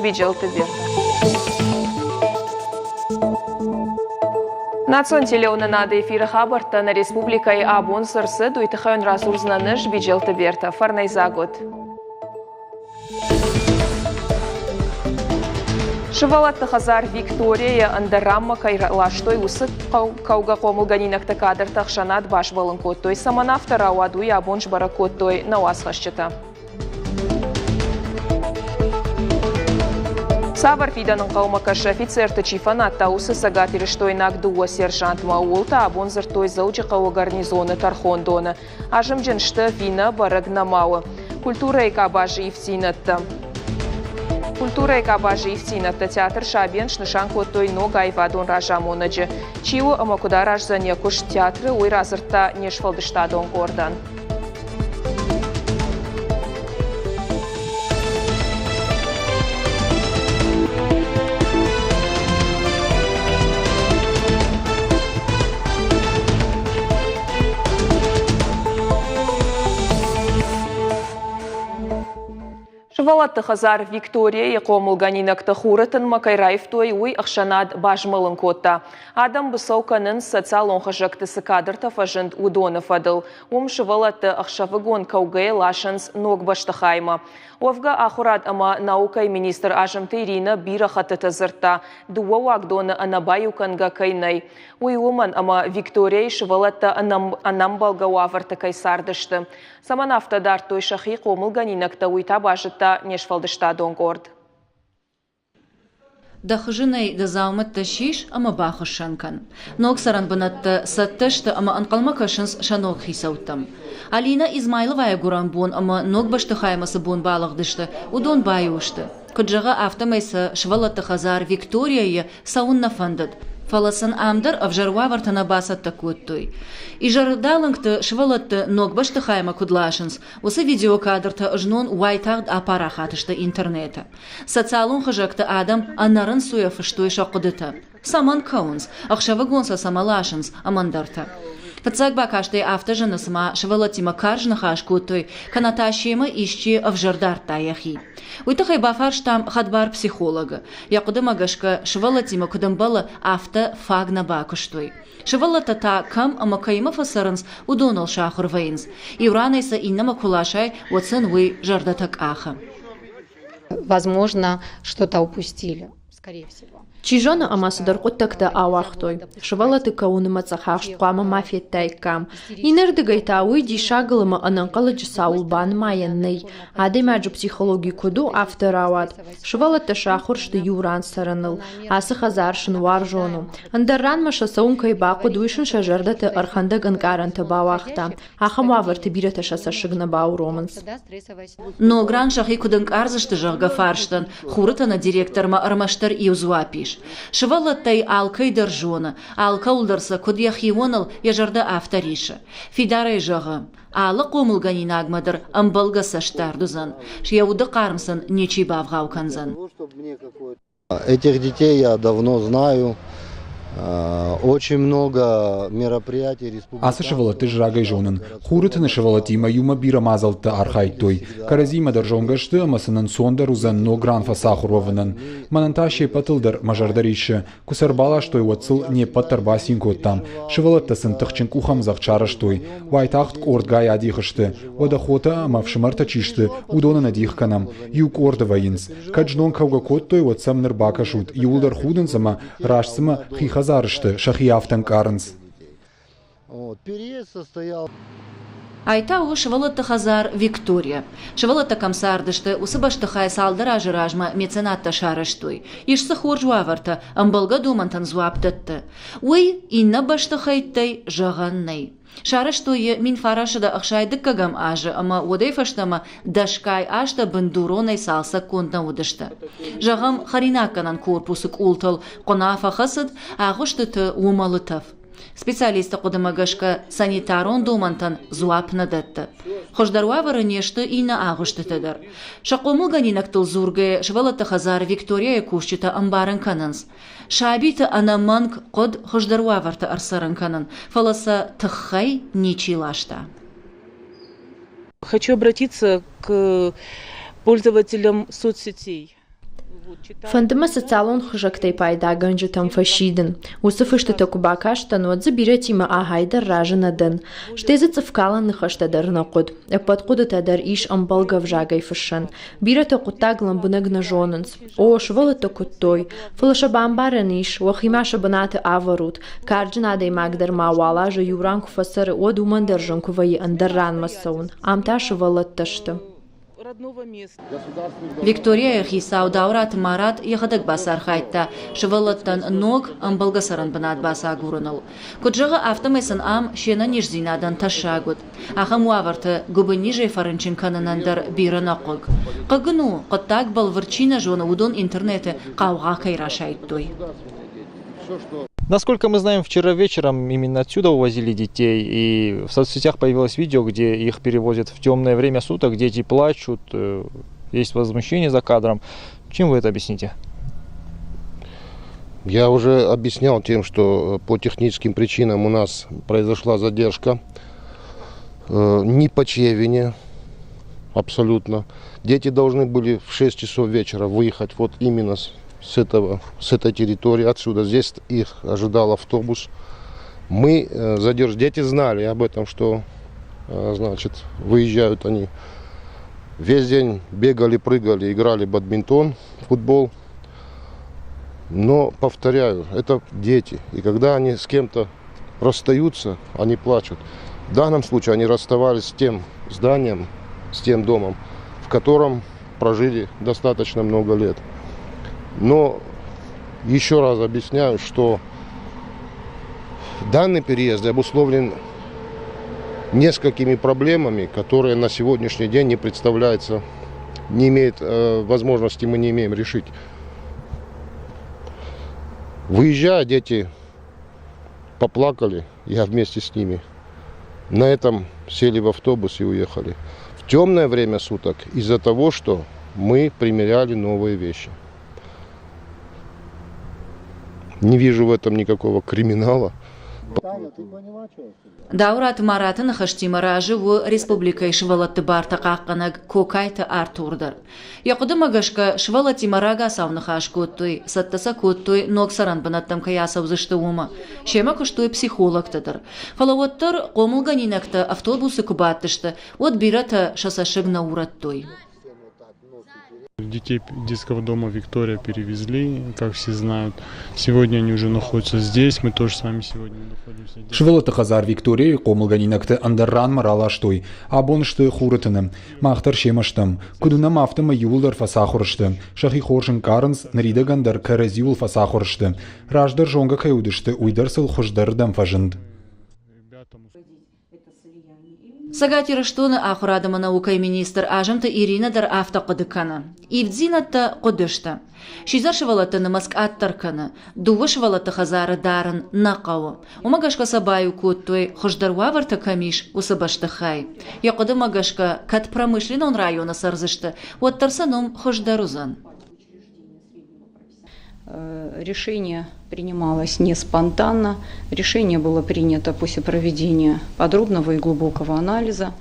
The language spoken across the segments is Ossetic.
Биджелты Берта. Национ телеуынынады эфиры хабӕрттӕ нӕ республикӕйы абон цы рцыд, уый тыххӕй уын радзурдзынӕн ӕз, Биджелты Берта. Фӕрнӕйдзаг ут! Сывӕллӕтты хӕдзар Виктория-йы ӕндӕр ранмӕ кӕй ластой, уыцы кӕугӕ хъомылгӕнинӕгты кадрты ӕхсӕнад базмӕлын кодтой. Цӕмӕн афтӕ рауад, уый абон сбӕрӕг кодтой нӕ уацхӕсджытӕ. Цавӕр фидӕн ӕнхъӕлмӕ кӕсы офицерты чи фӕнадта, уыцы цӕгатирыстойнаг дыууӕ сержантмӕ? Ууыл та абон дзырдтой Дзӕуджыхъӕуы гарнизоны тӕрхондоны. Азымджын сты ӕви нӕ, бӕрӕг нӕма у. Культурӕйы къабазы ивддзинӕдтӕ. Культурӕйы къабазы ивддзинӕдтӕ театр Сабийӕн снысан кодтой ног аивадон разамонӕджы. Чи у ӕмӕ куыд араздзӕн йӕ куыст театры, уый радзырдта не сфӕлдыстадон къордӕн. Сывӕллӕтты хӕдзар Виктория-йы хъомылгӕнинӕгты хуры тынмӕ кӕй раивтой, уый ӕхсӕнад базмӕлын кодта. Адӕм быцӕу кӕнынц, социалон хызӕгты цы кадртӕ фӕзынд, уыдоны фӕдыл. Уым сывӕллӕтты ӕхсӕвыгон кӕугӕйӕ ласынц ног бӕстыхаймӕ. Уӕвгӕ, ахуырад ӕмӕ наукӕйы министр Азымты Иринӕ бирӕ хӕттыты дзырдта, дыууӕ уагдоны ӕнӕбаиу кӕнгӕ кӕй нӕй. Уый уымӕн, ӕмӕ Викторияйы сывӕллӕттӕ ӕнӕмбӕлгӕ уавӕрты кӕй цардысты. Цӕмӕн афтӕ дардтой сӕхи хъомылгӕнинӕгтӕ, уый та базыдта не сфӕлдыстадон къорд. Дӕ хызынӕй дӕ дзаумӕттӕ сис ӕмӕ бахуыссӕн кӕн. Ног цӕрӕнбынӕттӕ цӕттӕ сты ӕмӕ ӕнхъӕлмӕ кӕсынц сӕ ног хицӕуттӕм. Алинӕ Измайловайы гуырӕн бон ӕмӕ ног бӕстыхаймӕ цы бон балыгъдысты, уыдон баиу сты. Куыд зӕгъы, афтӕмӕй сӕ сывӕллӕтты хӕдзар Виктория-йы цӕуын нӕ фӕндыд, фӕлӕ сын ам дӕр ӕвзӕр уавӕртӕ нӕ бацӕттӕ кодтой. Изӕрдалынгты сывӕллӕтты ног бӕстыхаймӕ куыд ласынц, уыцы видеокадртӕ знон уайтагъд апарахат сты интернеты. Социалон хызӕгты адӕм ӕнӕрынцойӕ фыстой сӕ хъуыдытӕ. Цӕмӕн кӕуынц, ӕхсӕвыгон сӕ цӕмӕ ласынц ӕмӕ ӕндӕртӕ. Фыццаг бакастӕй афтӕ зыны, цыма сывӕллӕттимӕ карз ныхас кодтой, кӕнӕ та семӕ исчи ӕвзӕр дардта йӕхи. Уый тыххӕй бафарстам хӕдбар психологы. Йӕ хъуыдымӕ гӕсгӕ, сывӕллӕттимӕ куыд ӕмбӕлы, афтӕ фаг нӕ бакуыстой. Сывӕллӕттӕ та кӕм ӕмӕ кӕимӕ фӕцӕрынц, уыдоныл сахуыр вӕййынц. Иу ранӕй сӕ иннӕмӕ куы ласай, уӕд сын уый зӕрдӕтӕ къахы. Возможно, что-то упустили, скорее всего. Чи зоны, ӕмӕ цыдӕр хъуыддӕгтӕ ауагътой. Сывӕллӕтты кӕуын ӕмӕ цъӕхахст хъуамӕ ма федтаиккам. Иннӕрдыгӕй та уый диссагыл ӕмӕ ӕнӕнхъӕлӕджы цауыл банымайӕн нӕй. Адӕймаджы психологи куыд у, афтӕ рауад. Сывӕллӕттӕ сахуыр сты иу ран цӕрыныл. Ацы хӕдзар сын уарзон у. Ӕндӕр ранмӕ сӕ цӕуын кӕй бахъуыд, уый сын сӕ зӕрдӕты ӕрхӕндӕг ӕнкъарӕнтӕ бауагъта. Ахӕм уавӕрты бирӕтӕ сӕ цӕссыг нӕ бауромынц. Ног ран сӕхи куыд ӕнкъардзысты, зӕгъгӕ, фарстӕн Хурытӕны директормӕ ӕрмӕстдӕр иу дзуапп ис. Сывӕллӕттӕй алкӕй дӕр зоны, алкӕуыл дӕр сӕ куыд йӕхионыл йӕ зӕрдӕ афтӕ рисы. Фидарӕй зӕгъы, алы хъомылгӕнинагмӕ дӕр ӕмбӕлгӕ цӕстдард уыдзӕн, йӕ уды хъарм сын ничи бавгъау кӕндзӕн. Этих детей я давно знаю. Очень много мероприятий республики. Ацы сывӕллӕтты ӕз рагӕй зонын. Хуры тыны сывӕллӕттимӕ иумӕ бирӕ мадзӕлтты архайдтой. Кӕрӕдзимӕ дӕр зонгӕ сты ӕмӕ сын ӕнцондӕр уыдзӕн ног ран фӕцахуыр уӕвынӕн. Мӕнӕн та се ппӕтыл дӕр мӕ зӕрдӕ риссы. Куы сӕ ӕрбаластой, уӕд сыл не ппӕт дӕр бацин кодтам. Сывӕллӕттӕ сын тыхджын къухӕмдзӕгъд сарӕзтой. Уайтагъд къордгай адих сты. Уӕдӕ хотӕ ӕмӕ ӕфсымӕртӕ чи сты, уыдоны нӕ дих кӕнӕм. Иу къорды вӕййынц. Кӕд знон кӕугӕ кодтой, уӕд сӕм ныр бакӕсут, иууылдӕр худынц ӕмӕ, раст цыма хи хӕдзары сты, сӕхи афтӕ ӕнкъарынц. Ай та у сывӕллӕтты хӕдзар «Виктория». Сывӕллӕттӕ кӕм цардысты, уыцы бӕстыхай цалдӕр азы размӕ меценаттӕ сарӕзтой. Ис дзы хорз уавӕртӕ, ӕмбӕлгӕ домӕнтӕн дзуапп дӕтты. Уый иннӕ бӕстыхӕйттӕй зӕгъӕн нӕй. Сарӕзтой йӕ 1962 азы ӕмӕ уӕдӕй фӕстӕмӕ дӕсгай азтӕ бындуронӕй цалцӕггонд нӕ уыдысты. Зӕгъӕм, хӕринаггӕнӕн корпусы къултыл хъуына фӕхӕцыд, агъуыстыты уымӕлы тӕф. Специалистты хъуыдымӕ гӕсгӕ, санитарон домӕнтӕн дзуапп нӕ дӕтты. Хуыздӕр уавӕры не сты иннӕ агъуыстытӕ дӕр. Сӕ хъомылгӕнинӕгтыл дзургӕйӕ, сывӕллӕтты хӕдзары Викторияйы кусджытӕ ӕмбарын кӕнынц, Сабиты ӕнӕмӕнг хъуыд хуыздӕр уавӕрты ӕрцӕрын кӕнын, фӕлӕ сӕ тыххӕй ничи ласта. Хочу обратиться к пользователям соцсетей. Фӕнды мӕ социалон хызӕгтӕй пайдагӕнджытӕм фӕсидын. Уыцы фыстытӕ куы бакастӕн, уӕд дзы бирӕтимӕ ахӕй дӕр разы нӕ дӕн. Стӕй дзы цъыфкалӕн ныхӕстӕ дӕр нӕ хъуыд. Ӕппӕт хъуыдытӕ дӕр ис ӕмбӕлгӕ ӕвзагӕй фыссӕн. Бирӕтӕ хъуыддаг лӕмбынӕг нӕ зонынц. О, сывӕллӕттӕ куыдтой, фӕлӕ сӕ бамбарӕн ис, уӕхимӕ сӕ бынаты ӕвӕрут. Карджын адӕймаг дӕр ма уал азы иу ран куы фӕцӕры, уӕд уымӕн дӕр зын куы вӕййы ӕндӕр ранмӕ цӕуын. Ам та сывӕллӕттӕ сты. Викторияйы хицау Даураты Марат йӕхӕдӕг бацархайдта сывӕллӕттӕн ног ӕмбӕлгӕ цӕрӕнбынат бацагурыныл. Куыд зӕгъы, афтӕмӕй сын ам се нӕниздзинадӕн тӕссаг уыд. Ахӕм уавӕрты гуыбыннизӕй фӕрынчын кӕнынӕн дӕр бирӕ нӕ хъуыг. Хъыг ын у, хъуыддаг бӕлвырд чи нӕ зоны, уыдон интернеты хъаугъа кӕй расайдтой. Насколько мы знаем, вчера вечером именно отсюда увозили детей, и в соцсетях появилось видео, где их перевозят в темное время суток, дети плачут, есть возмущение за кадром. Чем вы это объясните? Я уже объяснял тем, что по техническим причинам у нас произошла задержка. Не по чьей вине, абсолютно. Дети должны были в 6 часов вечера выехать вот именно с этой территории, отсюда. Здесь их ожидал автобус. Мы задерж... Дети знали об этом, что значит, выезжают они. Весь день бегали, прыгали, играли в бадминтон, футбол. Но, повторяю, это дети. И когда они с кем-то расстаются, они плачут. В данном случае они расставались с тем зданием, с тем домом, в котором прожили достаточно много лет. Но еще раз объясняю, что данный переезд обусловлен несколькими проблемами, которые на сегодняшний день не представляются, не имеют возможности, мы не имеем решить. Выезжая, дети поплакали, я вместе с ними. На этом сели в автобус и уехали. В темное время суток из-за того, что мы примеряли новые вещи. Не вижу в этом никакого криминала. Даураты Мараты ныхӕстимӕ разы у республикӕйы сывӕллӕтты бартӕ хъахъхъӕнӕг Кокайты Артур дӕр. Йӕ хъуыдымӕ гӕсгӕ сывӕллӕттимӕ рагацау ныхас кодтой, цӕттӕ сӕ кодтой ног цӕрӕн бынӕттӕм кӕй ацӕудзысты, уымӕ. Семӕ куыстой психологтӕ дӕр. Фӕлӕ уӕддӕр хъомылгӕнинӕгтӕ автобусы куы бадтысты, уӕд бирӕтӕ сӕ цӕссыг нӕ урӕдтой. Детей детского дома «Виктория» перевезли, как все знают. Сегодня они уже находятся здесь, мы тоже с вами сегодня находимся здесь. Сывӕллӕтты хӕдзар Викторияйы хъомылгӕнинӕгты ӕндӕр ранмӕ раластой. Абон сты Хуры тыны. Мах дӕр семӕ стӕм. Куыд уынӕм, афтӕмӕй иууылдӕр фӕцахуыр сты. Сӕхи хорз ӕнкъарынц, ныридӕгӕн дӕр кӕрӕдзиуыл фӕцахуыр сты. Раздӕр зонгӕ кӕй уыдысты, уый дӕр сыл хуыздӕрырдӕм фӕзынд. Цӕгат Ирыстоны ахуырад ӕмӕ наукӕйы министр Азымты Иринӕ дӕр афтӕ хъуыды кӕны. Ивддзинӕдтӕ хъуыды сты. Сидзӕр сывӕллӕтты нымӕц къаддӕр кӕны. Дыууӕ сывӕллӕтты хӕдзары дарын нӕ хъӕуы. Уымӕ гӕсгӕ сӕ баиу кодтой, хуыздӕр уавӕртӕ кӕм ис, уыцы бӕстыхай. Йӕ хъуыдымӕ гӕсгӕ, кӕд промышленнон районы цӕрдзысты, уӕддӕр сӕ ном хуыздӕр уыдзӕн. Решение принималось не спонтанно. Решение было принято после проведения подробного и глубокого анализа.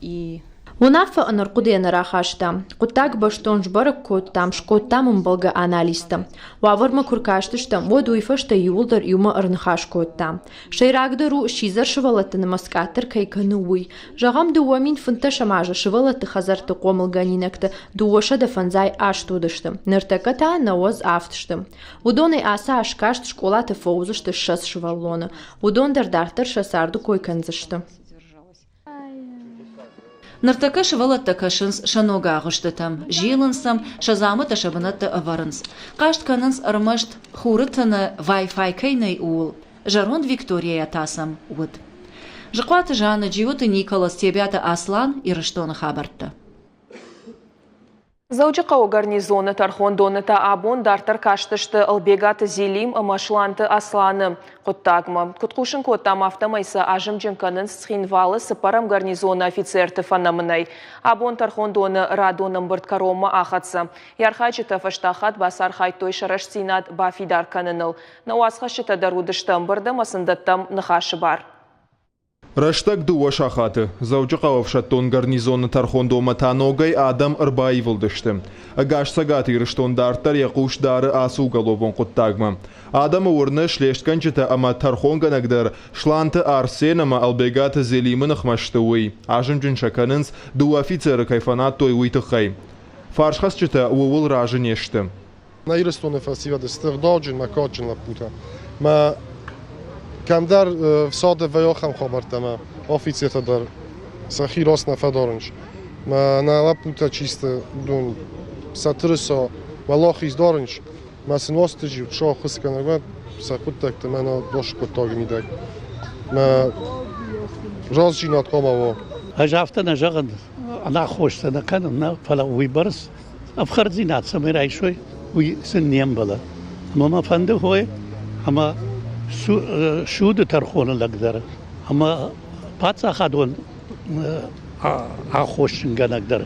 И Уынаффӕ ӕнӕрхъуыдыйӕ нӕ рахастам. Хъуыддаг бӕстон сбӕрӕг кодтам, скодтам ӕмбӕлгӕ анализтӕ. Уавӕрмӕ куы ркастыстӕм, уӕд уый фӕстӕ иууылдӕр иумӕ ӕрныхас кодтам. Сӕйрагдӕр у, сидзӕр сывӕллӕтты нымӕц къаддӕр кӕй кӕны, уый. Зӕгъӕм, 2015 азы сывӕллӕтты хӕдзӕртты хъомылгӕнинӕгты 258 уыдысты, ныртӕккӕ та 97 сты. Уыдонӕй ацы аз каст скъолаты фӕуыдзысты 20 сывӕллоны. Уыдон дӕр дарддӕр сӕ царды кой кӕндзысты. Ныртӕккӕ сывӕллӕттӕ кӕсынц сӕ ног агъуыстытӕм, зилынц сӕм, сӕ дзаумӕттӕ сӕ бынӕтты ӕвӕрынц. Хъаст кӕнынц ӕрмӕст хуры тыны Wi-Fi кӕй нӕй, ууыл. Зӕронд Викторияйӕ та сӕм уыд. Зыхъуаты Жанна, Джиоты Николас, Тебиаты Аслан, Ирыстоны хабӕрттӕ. Дзӕуджыхъӕуы гарнизоны тӕрхондоны та абон дарддӕр кастысты Ӕлбегаты Зелим ӕмӕ Сланты Асланы хъуыддагмӕ. Куыд хъусын кодтам, афтӕмӕй сӕ азымджын кӕнынц Цхинвалы цыппӕрӕм гарнизоны офицерты фӕнӕмынӕй. Абон тӕрхондоны радон ӕмбырд кӕронмӕ ахӕццӕ. Йӕ архайджытӕ фӕстаг хатт бацархайдтой сӕ рӕстдзинад бафидар кӕныныл. Нӕ уацхӕсджытӕ дӕр уыдысты ӕмбырды ӕмӕ сын дӕттӕм ныхасы бар. Рӕстӕг дыууӕ сахаты. Дзӕуджыхъӕуы ӕфсӕддон гарнизоны тӕрхондонмӕ та ногӕй адӕм ӕрбаивылдысты. Ӕгас Цӕгат Ирыстон дарддӕр йӕ хъус дары ацы уголовон хъуыддагмӕ. Адӕмы уырны, слестгӕнджытӕ ӕмӕ тӕрхонгӕнӕг дӕр Сланты Арсен ӕмӕ Ӕлбегаты Зелимы ныхмӕ сты, уый. Азымджын сӕ кӕнынц, дыууӕ офицеры кӕй фӕнадтой, уый тыххӕй. Фарсхӕцджытӕ ууыл разы не сты. Нӕ Ирыстоны фӕсивӕд сты ӕгъдауджын мӕ кадджын лӕппутӕ. Мӕ кӕмдӕр фсады вӕййы ахӕм хабӕрттӕ ӕмӕ офицертӕ дӕр сӕхи раст нӕ фӕдарынц. Мӕ нӕ лӕппутӕ чи сты, уыдон сӕ тырыса уӕлахиз дарынц. Мӕ сын уастырджи сӕххуыс кӕнӕг сӕ хъуыддӕгты мӕнӕ досы хъуыддаджы мидӕг. Мӕ рӕздзинад хъуамӕ уа. Ӕз афтӕ нӕ зӕгъын, ӕнаххос сӕ нӕ кӕнын, нӕ, фӕлӕ уыйбӕрц ӕфхӕрддзинад цӕмӕй райсой, уый сын не мбӕлы. Ӕмӕ мӕ фӕнды хой ӕмӕ суды тӕрхоны лӕг дӕр ӕмӕ паддзахадон аххосджынгӕнӕг дӕр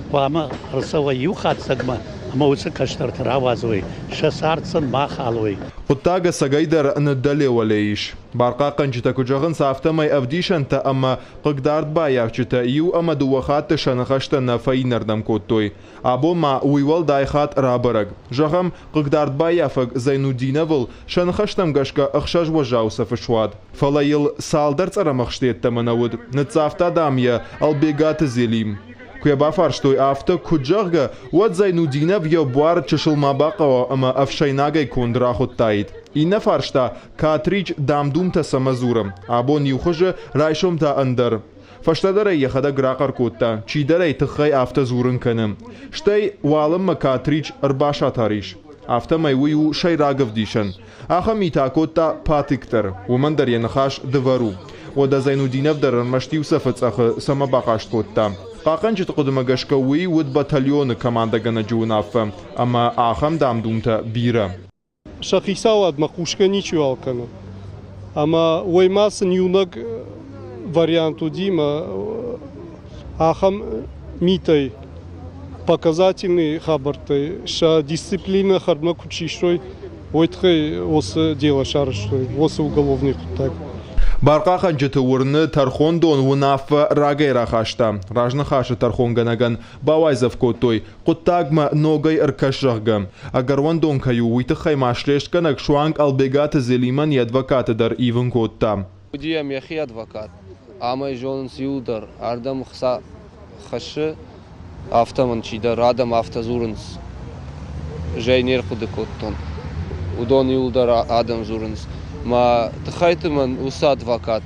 хъуамӕ ӕрцӕуа иу хатдзӕгмӕ ӕмӕ уыцы кӕстӕрты рауадзой, сӕ цард сын ма халой. Хъуыддаг ӕцӕгӕйдӕр ныддӕле-уӕле ис. Бархъахъхъӕнджытӕ куыд зӕгъынц, афтӕмӕй ӕвдисӕнтӕ ӕмӕ хъыгдардбаййафджытӕ иу ӕмӕ дыууӕ хатты сӕ ныхӕстӕ нӕ фӕиннӕрдӕм кодтой. Абон ма уый уӕлдай хатт рабӕрӕг. Зӕгъӕм, хъыгдардбаййафӕг Зайнудиновыл сӕ ныхӕстӕм гӕсгӕ ӕхсӕз уӕззау цӕфы суад. Фӕлӕ йыл цалдӕр цъӕрӕмӕхсты йеддӕмӕ нӕ уыд. Ныццавта, дам, йӕ Ӕлбегаты Зелим. Куы йӕ бафарстой, афтӕ куыд, зӕгъгӕ, уӕд Зайнудинов йӕ буар чысыл ма бахъӕуа ӕмӕ ӕфсӕйнагӕй конд рахуыдтаид. Иннӕ фарста, Катрич дам-думтӕ цӕмӕ дзуры? Абон иу хуызы, райсом та ӕндӕр. Фӕстӕдӕр ӕй йӕхӕдӕг рахъӕр кодта, чидӕр ӕй тыххӕй афтӕ дзурын кӕны. Стӕй уалынмӕ Катрич ӕрбасатар ис. Афтӕмӕй уый у сӕйраг ӕвдисӕн. Ахӕм митӕ акодта Патик дӕр, уымӕн дӕр йӕ ныхас дывӕр у. Уӕдӕ Зайнудинов дӕр ӕрмӕст иу цӕфы цъӕхы цӕмӕ бахъаст кодта. Хъахъхъӕнджыты хъуыдымӕ гӕсгӕ уый уыд батальоны командӕгӕнӕджы уынаффӕ, ӕмӕ ахӕм дам-думтӕ бирӕ. Сӕ хицауадмӕ хъусгӕ ничиуал кӕны. Ӕмӕ уый ма сын иунӕг вариант уыди мӕ ахӕм митӕй, показательный хабӕрттӕй сӕ дисциплинӕ хӕрдмӕ куыд систой, уый тыххӕй уыцы дело сарӕзтой, уыцы уголовный хъуыддаг. Бархъахъхъӕнджыты уырны, тӕрхондон уынаффӕ рагӕй рахаста. Разныхасы тӕрхонгӕнӕгӕн бауайдзӕф кодтой, хъуыддагмӕ ногӕй ӕркӕс, зӕгъгӕ. Ӕгӕрвӕндон кӕй у, уый тыххӕй ма слестгӕнӕг суанг Ӕлбегаты Зелимӕн йӕ адвокаты дӕр ивын кодта. Уыди йӕм йӕхи адвокат, ам ӕй зонынц иуылдӕр, ардӕм хца хӕссы, афтӕ мын чидӕр адӕм афтӕ дзурынц, зӕй не рхъуыды кодтон. Уыдон иуылдӕр адӕм дзурынц. Мӕ тыххӕйты мын уыцы адвокат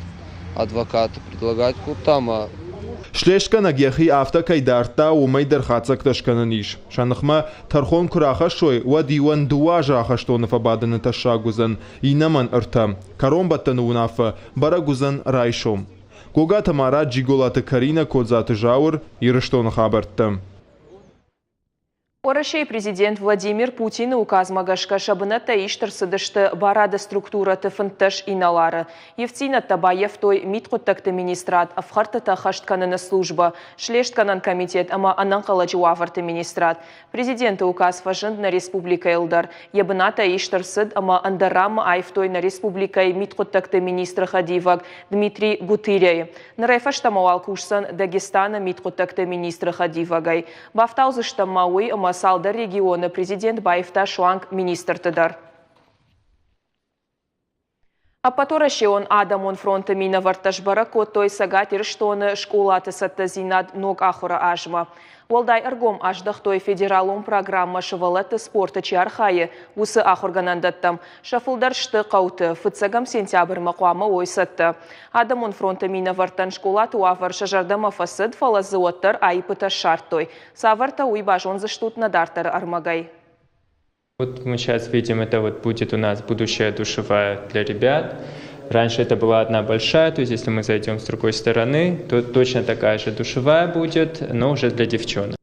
адвокаты предлагать кодта ӕмӕ Слестгӕнӕг йӕхи афтӕ кӕй дардта, уымӕй дӕр хатдзӕгтӕ скӕнӕн ис. Сӕ ныхмӕ тӕрхон куы рахӕссой, уӕд иуӕн дыууӕ азы ахӕстоны фӕбадыны тӕссаг уыдзӕн, иннӕмӕн ӕртӕ. Кӕронбӕттӕны уынаффӕ бӕрӕг уыдзӕн райсом. Гогаты Марат, Джиголаты Каринӕ, Кодзаты Зауыр, Ирыстоны хабӕрттӕ. Уӕрӕсейы президент Владимир Путины указмӕ гӕсгӕ сӕ бынӕттӕ ист ӕрцыдысты барады структурӕты 15 инӕлары. Ивддзинӕдтӕ баййӕфтой мидхъуыддӕгты министрад, ӕфхӕрдтытӕ хӕст кӕныны службӕ, слестгӕнӕн комитет ӕмӕ ӕнӕнхъӕлӕджы уавӕрты министрад. Президенты указ фӕзынд нӕ республикӕйыл дӕр. Йӕ бынатӕй ист ӕрцыд ӕмӕ ӕндӕр ранмӕ аивтой нӕ республикӕйы мидхъуыддӕгты министры хӕдивӕг Дмитрий Гутыряйы. Нырӕй фӕстӕмӕ уал кусдзӕн Дагестаны мидхъуыддӕгты министры хӕдивӕгӕй. Бафтаудзыстӕм ма уый, ӕмӕ цалдӕр регионы президент баивта суанг министрты дӕр. Ӕппӕтуӕрӕсеон адӕмон фронты минӕвӕрттӕ сбӕрӕг кодтой Цӕгат Ирыстоны скъолаты цӕттӕдзинад ног ахуыры азмӕ. Уӕлдай ӕргом аздӕхтой федералон программӕ сывӕллӕтты спорты чи архайы, уыцы ахуыргӕнӕндӕттӕм. Сӕ фылдӕр сты хъӕуты, фыццӕгӕм сентябрьмӕ хъуамӕ уой цӕттӕ. Адӕмон фронты минӕвӕрттӕн скъолаты уавӕр сӕ зӕрдӕмӕ фӕцыд, фӕлӕ дзы уӕддӕр аиппытӕ ссардтой. Цавӕртӕ, уый базондзыстут нӕ дарддӕры ӕрмӕгӕй. Вот мы сейчас видим, это вот будет у нас будущая душевая для ребят. Раньше это была одна большая, то есть если мы зайдем с другой стороны, то точно такая же душевая будет, но уже для девчонок.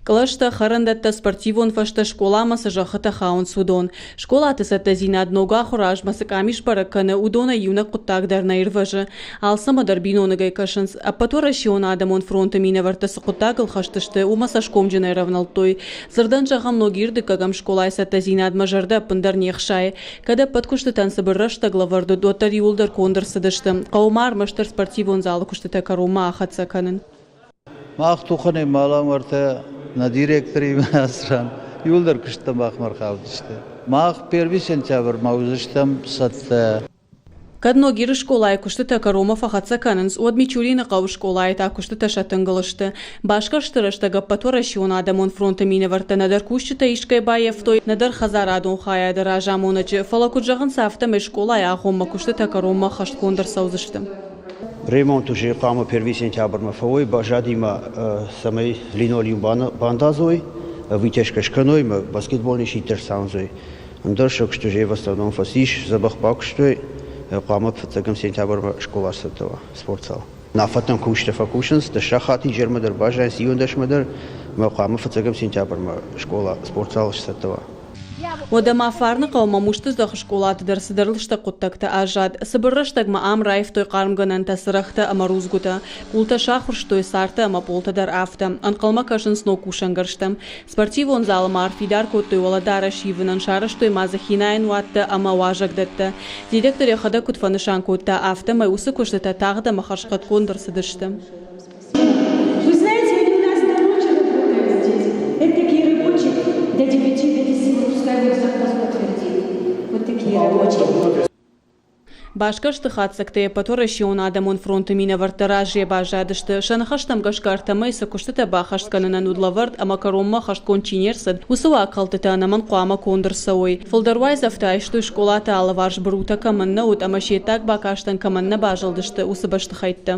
Кълӕстӕ, хӕрӕндӕттӕ, спортивон фӕзтӕ, скъоламӕ цы зӕххытӕ хауынц, уыдон. Скъолаты цӕттӕдзинад ног ахуыры азмӕ цы къамис бӕрӕг кӕны, уыдонӕй иунӕг хъуыддаг дӕр нӕ ирвӕзы. Алцӕмӕ дӕр биноныгӕй кӕсынц. Ӕппӕтуӕрӕсеон адӕмон фронты минӕвӕрттӕ цы хъуыддагыл хӕст сты, уымӕ цӕсгомджынӕй ӕрӕвнӕлдтой. Дзырдӕн зӕгъӕм, Ногир дыккӕгӕм скъолайы цӕттӕдзинадмӕ зӕрдӕ ӕппындӕр не хсайы. Кӕд ӕппӕт куыстытӕн цыбыр рӕстӕг лӕвӕрд уыд, уӕддӕр иууылдӕр конд ӕрцыдысты. Хъӕуы ма ӕрмӕстдӕр спортивон залы куыстытӕ кӕронмӕ ахӕццӕ кӕнын. Мах тухӕнӕй мӕлӕм уӕртӕ нӕ директоримӕ ацран. Иууылдӕр куысттӕ махмӕ ӕрхаудысты. Мах первый сентябрьмӕ уыдзыстӕм цӕттӕ. Кӕд Ногиры скъолайы куыстытӕ кӕронмӕ фӕхӕццӕ кӕнынц, уӕд Мичурины хъӕуы скъолайы та куыстытӕ сӕ тынгыл сты. Басгӕрсты рӕстӕг Ӕппӕтуӕрӕсеон адӕмон фронты минӕвӕрттӕ нӕдӕр кусджытӕ искӕй баййӕфтой, нӕдӕр хӕдзарадон хайады разамонӕджы, фӕлӕ куыд зӕгъынц, афтӕмӕй скъолайы агъоммӕ куыстытӕ кӕронмӕ ӕххӕстгонд ӕрцӕудзысты. Ремонт уже хъуамӕ первый сентябрьмӕ фӕуой, баззади ма, цӕмӕй линолеум бандадзой, вытяжкӕ скӕной ӕмӕ баскетболни щит дӕр саундзой. Ӕндӕр сӕ уже в основном фӕцис, дзӕбӕх бакуыстой, хъуамӕ фыццӕгӕм сентябрьмӕ скъола сцӕттӕ уа, спортзал. Нафӕттӕм кусджытӕ фӕкусынц, дӕс сахаты изӕрмӕ дӕр баззайынц, иуӕндӕсмӕ дӕр, ӕмӕ хъуамӕ фыццӕгӕм сентябрьмӕ скъола спортзал сцӕттӕ уа. Уӕдӕ ма Фарныхъӕумӕ Мустыздӕхы скъолаты дӕр цыдӕр лыстӕг хъуыддӕгтӕ аззад. Цыбыр рӕстӕгмӕ ам раивтой хъармгӕнӕнтӕ, цырӕгътӕ ӕмӕ рудзгуытӕ. Къултӕ сахуырстой, цартӕ ӕмӕ пъолтӕ дӕр афтӕ. Ӕнхъӕлмӕ кӕсынц ног кусӕнгӕрзтӕм. Спортивон залы ма ӕрфидар кодтой уӕлӕдарӕс ивынӕн, сарӕзтой ма дзы хинайӕн уаттӕ ӕмӕ уазӕгдӕттӕ. Директор йӕхӕдӕг куыд фӕнысан кодта, афтӕмӕй уыцы куыстытӕ тагъд ӕмӕ хӕрзхъӕдгонд ӕрцыдысты. Вы знаете, они у нас до ночи работают здесь. Это такие рабочие до 9, до 10, пускай вот завхоз подтвердит. Вот такие рабочие. Басгӕрсты хатдзӕгтӕ Ӕппӕтуӕрӕсеон адӕмон фронты минӕвӕрттӕ разыйӕ баззадысты. Сӕ ныхӕстӕм гӕсгӕ ӕртӕмӕй сӕ куыстытӕ баххӕст кӕнынӕн уыд лӕвӕрд ӕмӕ кӕронмӕ хӕстгонд чи не рцыд, уыцы уагхӕлдтытӕ ӕнӕмӕнг хъуамӕ конд ӕрцӕуой. Фылдӕр уайдзӕфтӕ айстой скъолаты алыварс бырутӕ кӕмӕн нӕ уыд ӕмӕ се ддаг бакастӕн кӕмӕн нӕ базылдысты, уыцы бӕстыхӕйттӕ.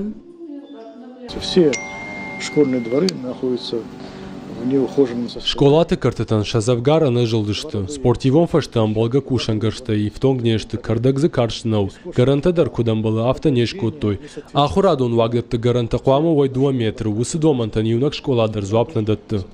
Все школьные дворы находятся в неухоженном состоянии. Скъолаты кӕртытӕн сӕ дзӕвгар ӕнӕзылдысты. Спортивон фӕзтӕ ӕмбӕлгӕ кусӕнгӕрзтӕй ифтонг не сты, кӕрдӕг дзы карст нӕу, гӕрӕнтӕ дӕр куыд ӕмбӕлы, афтӕ не скодтой. Ахуырадон уагдӕтты гӕрӕнтӕ хъуамӕ уой дыууӕ метры, уыцы домӕнтӕн иунӕг скъола дӕр дзуапп нӕ дӕтты.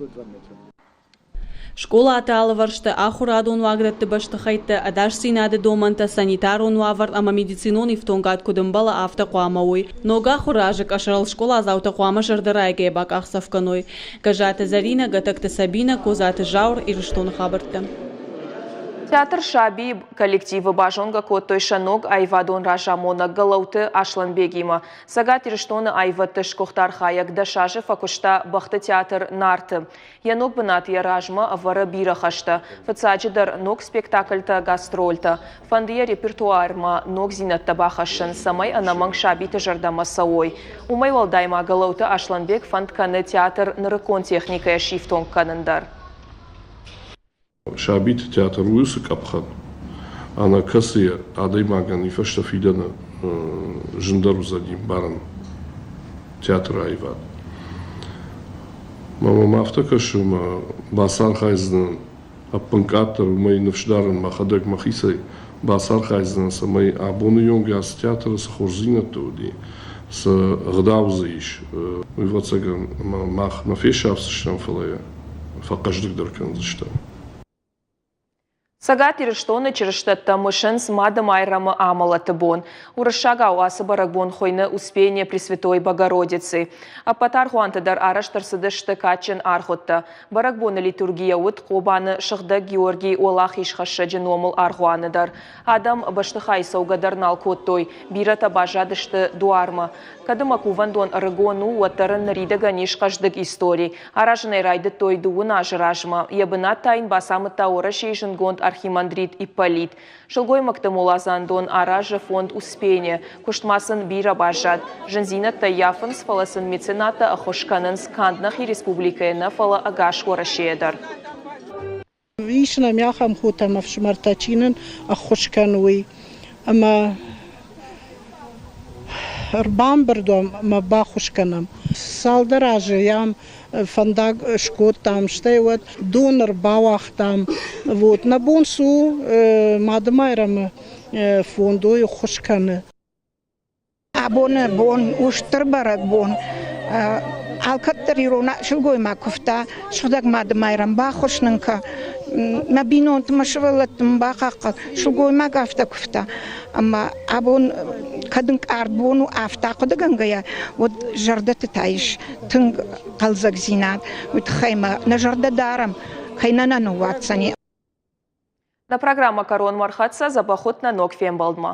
Скъолаты алывӕрсты, ахуырадон уагдӕтты бӕстыхӕйттӕ, ӕдасдзинады домӕнтӕ, санитарон уавӕр ӕмӕ медицинон ифтонгад куыд ӕмбӕлы, афтӕ хъуамӕ уой. Ног ахуыры азы къӕсӕрыл скъоладзаутӕ хъуамӕ зӕрдӕрайгӕйӕ бакъахдзӕф кӕной. Гӕззаты Зӕринӕ, Гӕтӕгты Сабинӕ, Козаты Зауыр, Ирыстоны хабӕрттӕ. Театр «Саби» коллективы базонгӕ кодтой сӕ ног аивадон разамонӕг Гӕлӕуты Аслӕнбегимӕ. Цӕгат Ирыстоны аивӕдты сгуыхт архайӕг дӕс азы фӕкуыста бӕхты театр «Нарты». Йӕ ног бынат йӕ размӕ ӕвӕры бирӕ хӕстӕ. Фыццаджыдӕр, ног спектакльтӕ, гастрольтӕ. Фӕнды йӕ репертуармӕ ногдзинӕдтӕ бахӕссын, цӕмӕй ӕнӕмӕнг сабиты зӕрдӕмӕ цӕуой. Уымӕй уӕлдай ма Гӕлӕуты Аслӕнбег фӕнд кӕны театр нырыккон техникӕйӕ сифтонг кӕнын дӕр. Сабиты театр уыцы къӕпхӕн, ӕнӕ кӕцыйӕ адӕймагӕн уый фӕстӕ фидӕны зындӕр уыдзӕни ӕмбарын театры аивад. Мӕ мӕм афтӕ кӕсы, ӕмӕ бацархайдзынӕн ӕппынкъаддӕр уымӕй ныфс дарын мӕхӕдӕг мӕхицӕй, бацархайдзынӕн, цӕмӕй абоны онг ацы театры цы хорздзинӕдтӕ уыди, цы ӕгъдау дзы ис, уый, ӕвӕццӕгӕн, ӕмӕ мах нӕ фесафдзыстӕм, фӕлӕ фӕхъӕздыгдӕр кӕндзыстӕм. Цӕгат Ирыстоны чырыстӕттӕ мысынц Мады Майрӕмы амӕлӕты бон. Уырыссагау ацы бӕрӕгбон хуыйны Успение Пресвятой Богородицы. Ӕппӕт аргъуанты дӕр арӕзт ӕрцыдысты кадджын аргъуыдтӕ. Бӕрӕгбоны литургия уыд Хъобаны Сыгъдӕг Георгий Уӕлахизхӕссӕджы номыл аргъуаны дӕр. Адӕм бӕстыхайы цӕугӕ дӕр нал кодтой, бирӕтӕ баззадысты дуармӕ. Кӕд ӕмӕ кувӕндон ӕрыгон у, уӕддӕр ын ныридӕгӕн ис хъӕздыг истори. Аразын ӕй райдыдтой дыууын азы размӕ. Йӕ бынат та йын бацамыдта Уӕрӕсейы зындгонд архимандрит Ипполит. Сылгоймӕгты моладзандон аразы фонд Успение. Куыст ма сын бирӕ баззад. Зындзинӕдтӕ ййафынц, фӕлӕ сын меценаттӕ ӕххуыс кӕнынц канд нӕхи республикӕйы нӕ, фӕлӕ ӕгас Уӕрӕсейӕ дӕр. Ис нӕм ахӕм хотӕ ӕмӕ ӕфсымӕртӕ, чи нын ӕххуыс кӕны, уый. Ӕмӕ ӕрбамбырд уӕм ӕмӕ баххуыс кӕнӕм. Цалдӕр азы йӕм фӕндаг скодтам, стӕй уӕд дон ӕрбауагътам. Вот нӕ бон цы у, Мадымайрӕмы фонд уый ӕххуыс кӕны. Абоны бон у стыр бӕрӕгбон. Алкӕддӕр ирон сылгоймаг куывта Сыгъдӕг Мады Майрӕм, баххуыс нын кӕ, мӕ бинонты, мӕ сывӕллӕтты мын бахъахъхъӕн. Сылгоймаг афтӕ куывта. Ӕмӕ абон кӕд ӕнкъард бон у, афтӕ ахъуыдыгӕнгӕйӕ, уӕд зӕрдӕты та ис тынг хъӕлдзӕгдзинад. Уый тыххӕй мӕ нӕ зӕрдӕ дарӕм, кӕй нӕ нӕ ныууадздзӕни. Нӕ программӕ кӕронмӕ ӕрхӕццӕ, дзӕбӕх ут нӕ ног фембӕлдмӕ.